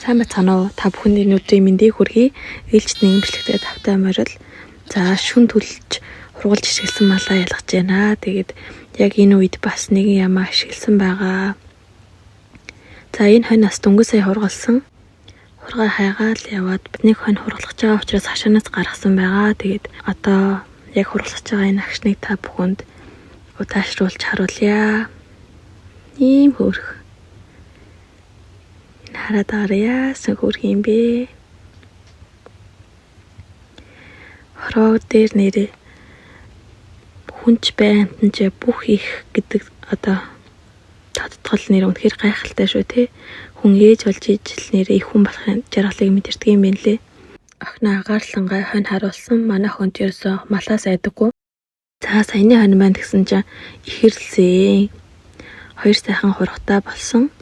Сайн байцгаана уу? Та бүхэнд энэ өдрийн мэндийг хүргэе. Ээлжид нэгэн бичлэгтэй тавтай морил. За шүн түлж хургалж ишгэлсэн малаа ялгаж байна. Тэгээд яг энэ үед бас нэгэн ямаа ашигласан байгаа. За энэ хонь бас дөнгөж сая хургалсан. Хургаа хайгаал яваад нэг хонь хургалах байгаа учраас хашаанаас гаргасан байгаа. Тэгээд одоо яг хургалах байгаа энэ агшныг та бүхэнд удаашруулж харуулъя. Ийм хөөрх. Энэ хараад байгаарай, яасан хөөрх юм бэ? Хороо дээр нэрээ хүнч бай, амтан ч бүх их гэдэг одоо тодтгол нэр үнэхээр гайхалтай шүү те. Хүн ээж болж ижил нэрээ их хүн болохын жаргалыг мэдэрдэг юм байна лээ. Охиноо агаарлангай хонь харуулсан. Манай охинд ерөөсөө малаас айдаггүй. За саяны хонь маань гэсэн чинь ихэрлсэн. Хоёр сайхан хургатаа болсон.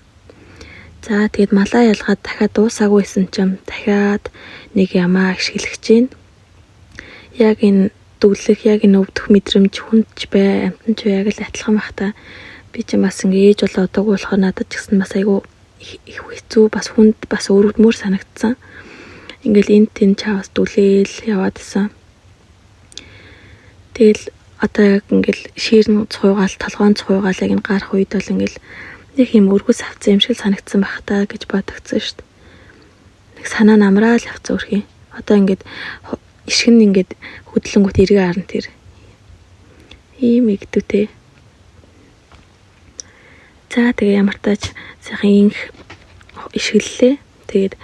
За тэгээд малаа ялгаад дахиад дуусаагүй байсан чинь дахиад нэг ямаа ашиглах чинь. Яг энэ дүглэх, яг энэ өвдөх мэдрэмж хүнд ч бай, амтан ч бай яг л адилхан бах та. Би чинь бас ингээ ээж болоо одоогүй болохоор надад ч гэсэн бас айгүй их хэцүү, бас хүнд, бас өрөвдмөр санагдсан. Ингээл энд тэнд чаваас дүлээл яваад исэн. Тэгэл одоо яг ингээл ширн цуугаал, толгоон цуугаал яг энэ гарах үед бол ингээл нэг юм өргөс авцсан юм шиг санагдсан байх та гэж бодогдсон шүү дээ. Нэг санаа намраал явцсан өрхий. Одоо ингээд ишгэн ингээд хөдлөнгүүт эргээ харна тэр. Ийм игдүү те. За тэгээ ямар тач сайхан инх ишгэллээ. Тэгээд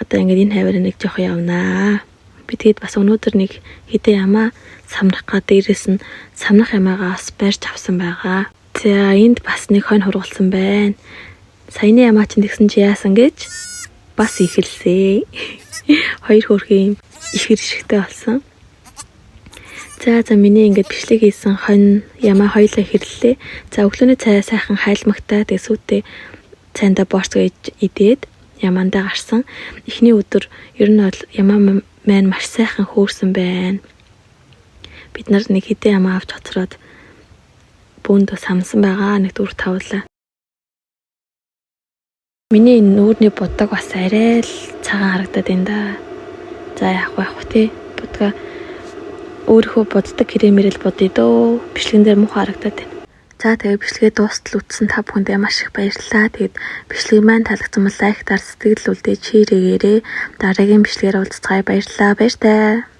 одоо ингээд энэ хаваар нэг жоох явнаа. Би тэгээд бас өнөөдөр нэг хэдэн ямаа самнах га дээрээс нь самнах ямаагаа бас барьж авсан байгаа. За энд бас нэг хонь хургалсан байна. Саяны ямаа чинь тэгсэн чи яасан гэж бас ихэлсэн. Хоёр хөөрхөн юм ихэр ишгтэй болсон. За миний ингээд бичлэг хийсэн хонь ямаа хоёлаа хэрлээ. За өглөөний цай сайхан хайлмагтай тэгээ сүйтэй цайндаа борц гэж идээд ямаандаа гарсан. Эхний өдөр ер нь бол ямаа маань маш сайхан хөөрсөн байна. Бид нар нэг хэдэн ямаа авч хоцроод бөөндөө самсан байгаа. Нэг 4 5 лаа. Миний энэ нүүрний будаг бас арай л цагаан харагдаад байна да. За яах вэ яах вэ те. Будгаа өөрийнхөө буддаг кремээр л будъя дөө. Бичлэгэн дээр муухай харагдаад байна. За тэгээ бичлэгээ дуустал үзсэн та бүхэндээ маш их баярлалаа. Тэгээд бичлэг маань таалагдсан бол лайк даар, сэтгэл үлдээж шеэрэгээрэй. Дараагийн бичлэгээр уулзцгаая. Баярлалаа. Баяртай.